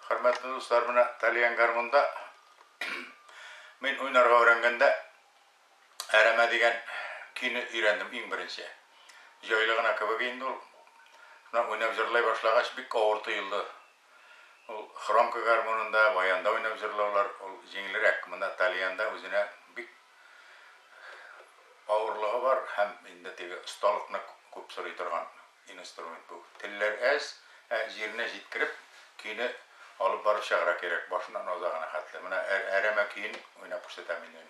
Хөрмәтле дуслар, менә тальян гармунда мин уйнарга өйрәнгәндә Әрәмә дигән көйне өйрәндем иң беренче. Җайлы гына кебек инде ул. Шуннан уйнап җырлый башлагач, бик авыр тоелды. Ул хромка гармунында, баянда уйнап җырлаулар ул җиңелрәк. Монда тальянда үзенә бик авырлыгы бар һәм инде теге осталыкны күп сорый торган инструмент бу. Телләр әз, ә җиренә җиткереп көйне алып барып чыгарга кирәк, башыннан азагына хәтле. Менә Әрәмә көен уйнап күрсәтәм инде.